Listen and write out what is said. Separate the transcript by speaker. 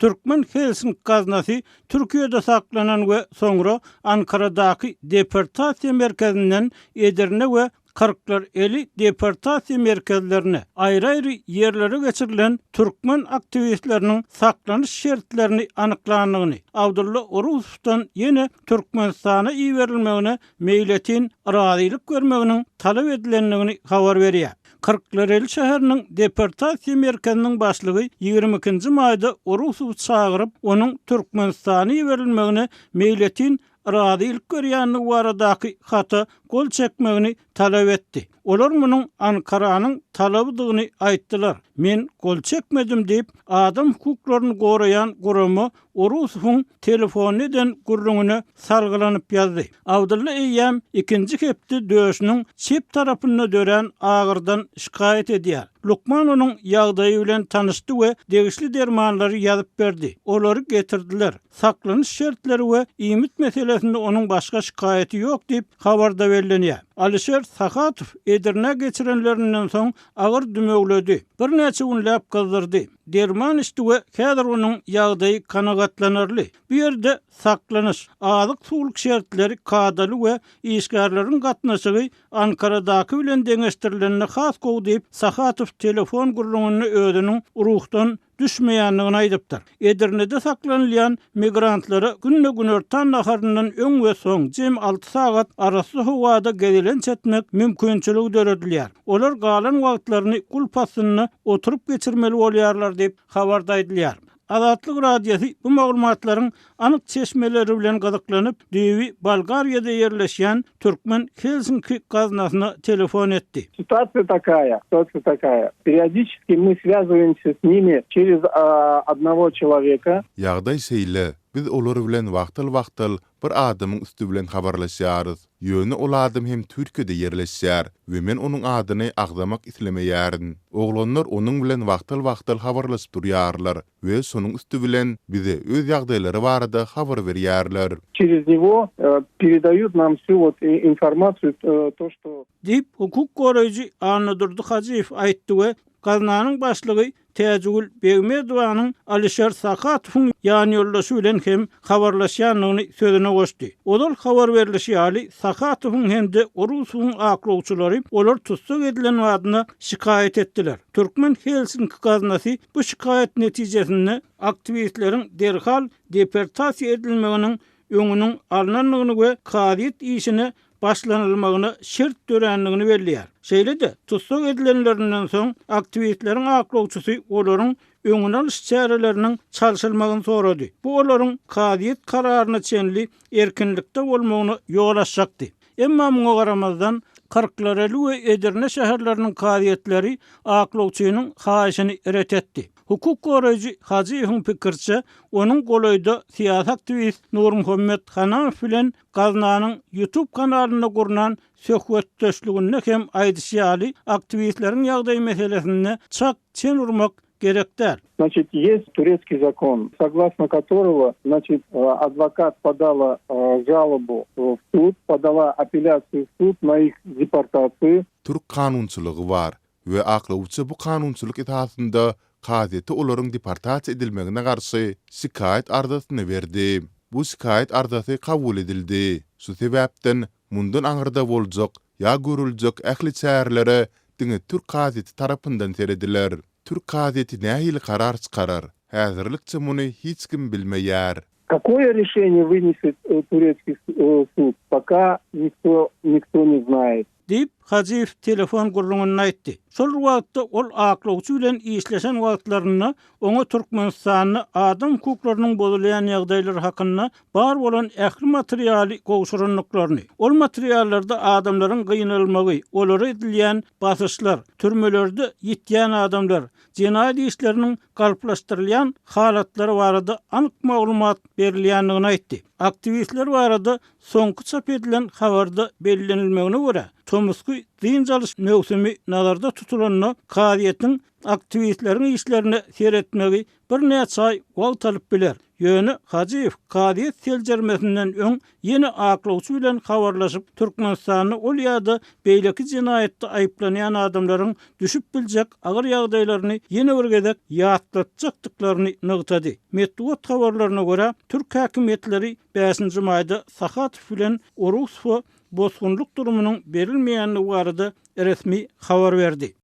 Speaker 1: Türkmen Helsinki gaznasy Türkiýede saklanan we soňra Ankaradaky deportasiýa merkezinden Edirne we Kyrklareli deportasiýa merkezlerine, aýry-aýry ýerlere geçirilen türkmen aktiwistleriniň saklanyş şertlerini anyklandygyny, Abdylla Oruzowdan ýene Türkmenistana iberilmegine meýletin razylyk bermeginiň talap edilendigini habar berýär. Kyrklareli şäheriniň deportasiýa merkeziniň başlygy 22-nji maýda Orusowy çagyryp, onuň Türkmenistana iberilmegine meýletin razylyk berýändigi baradaky hata gol çekmegini talap etdi. Olar munuň Ankaranyň talabydygyny aýtdylar. Men gol çekmedim diýip, adam hukuklaryny goraýan gurama Orusowyň telefonda eden gürrüňine salgylanyp ýazdy. Abdylla eýýäm ikinji hepde döşüniň çep tarapynda dörän agyrdan şikaýat edýär. Lukman onuň ýagdaýy bilen tanyşdy we degişli dermanlary ýazyp berdi. Olary getirdiler. Saklanyş şertleri we iýmit meselesinde onuň başga şikaýaty ýok diýip, habarda bellenýär. Alişer Sahatow Edirnä geçirenlerinden soň agyr dümewledi. Birnäçe günläp gyzdyrdy. Derman içdi we häzir onuň ýagdaýy kanagatlanarly. Bu ýerde saklanyş, azyk-suwluk şertleri kadaly we işgärleriň gatnaşygy Ankaradaky bilen deňeşdirilende has gowy diýip, Sahatow telefon gürrüňinde özüniň ruhdan düşmeýändigini aýdypdyr. Edirnede saklanylýan migrantlara günde günortan naharyndan öň we soň jem alty sagat arassa howada gezelenç etmek mümkinçiligi döredilýär. Olar galan wagtlaryny gulp astynda oturyp geçirmeli bolýarlar diýip, habarda aýdylýar. Azatlyk Radiosy bu maglumatlaryň anyk çeşmeleri bilen gyzyklanyp, düýbi Bolgariýada ýerleşýän Türkmen Helsinki gaznasyna telefon etdi.
Speaker 2: Situasiýa takaýa, situasiýa takaýa. Periodiçeski my swýazywaemsýa s nimi çerez odnogo çeloweka.
Speaker 3: Ýagdaý şeýle, biz olar bilen wagtal-wagtal bir adamyň üsti bilen habarlaşýarys. Ýöne ol adam hem Türkiýede ýerleşýär we men onuň adyny agzamak islemeýärin. Oglanlar onuň bilen wagtal-wagtal habarlaşyp durýarlar we şonuň üsti bilen bize öz ýagdaýlary barada habar berýärler.
Speaker 2: Çerez nego peredaýut nam wsýu wot informasiýu to çto.
Speaker 1: Diýip, hukuk goraýjy Annadurdy Hajyýew aýtdy we gaznanyň başlygy Täjigül Begmedowanyň Alişer Sakatowyň ýanýoldaşy bilen hem habarlaşýandygyny sözüne goşdy. Ozal habar berlişi ýaly, Sakatowyň hem-de Orusowyň aklawçylary olar tussag edilen badyna şikaýat etdiler. Türkmen Helsinki gaznasy bu şikaýat netijesinde aktiwistleriň derhal deportasiýa edilmeginiň öňüniň alnandygyny we kazyýet işine başlanylmagyna şert dörändigini belleýär. Şeýle-de, tussag edilenlerinden soň, aktiwistleriň aklawçysy olaryň öňüni alyş çäreleriniň çalşylmagyny sorady. Bu olaryň kazyýet kararyna çenli erkinlikde bolmagyna ýol açjakdy. Emma muňa garamazdan, Kyrklareli we Edirne şäherleriniň kazyýetleri aklawçynyň haýyşyny ret etdi. Hukuk goraýjy Hajyýewiň pikiriçe, onuň golaýda syýasy aktiwist Nurmuhammet Hanamow bilen gaznanyň YouTube kanalynda gurnan söhbetdeşliginde hem aýdyşy ýaly, aktiwistleriň ýagdaýy meselesinde çak çen urmak gerek däl.
Speaker 2: Znaçit, ýest turetskiý zakon, soglasno kotorogo, znaçit, adwokat podala žalobu w sud, podala apelýasiýu w sud na ih deportasiýu.
Speaker 3: Türk kanunçylygy bar we aklawçy bu kanunçylyk esasynda kazyýete olaryň deportasiýa edilmegine garşy şikaýat arzasyny berdi. Bu şikaýat arzasy kabul edildi. Şu sebäpden mundan aňyrda boljak ýa görüljek ähli çärelere diňe türk kazyýeti tarapyndan serediler. Türk kazyýeti nähili karar çykarar? Häzirlikçe muny hiç kim bilmeýär.
Speaker 2: Kakoýe rişeniýe wyneset turetskiý sud, poka nikto nikto ne znaýet.
Speaker 1: Diýip, Hajyýew telefon gürrüňinde aýtdy. Şol bir wagtda, ol aklawçy bilen işleşen wagtlarynda oňa Türkmenistanda adam hukuklarynyň bozulýan ýagdaýlary hakynda bar bolan ähli materialy gowşurandyklaryny, ol materiallarda adamlaryň gynalmagy, olara edilýän basyşlar, türmelerde ýitýän adamlar, jenaýat işleriniň galplaşdyrylýan halatlary barada anyk maglumat berilýändigini aýtdy. Aktiwistler barada soňky çap edilen habarda bellenilmegine görä, tomusky dynç alyş möwsümi nazarda tutulanda kazyýetiň aktiwistleriň işlerine seretmegi birnäçe aý wagt alyp biler. Ýöne Hajyýew kazyýet seljermesinden öň ýene aklawçy bilen habarlaşyp, Türkmenistanda ol ýa-da beýleki jenaýatda aýyplanýan adamlaryň düşüp biljek agyr ýagdaýlaryny ýene bir gezek ýatlatjakdyklaryny nygtady. Metbugat habarlaryna görä, türk häkimiýetleri bäşinji maýda Sahatow bilen Orusowa bosgunlyk durumynyň berilmeýändigi barada resmi habar berdi.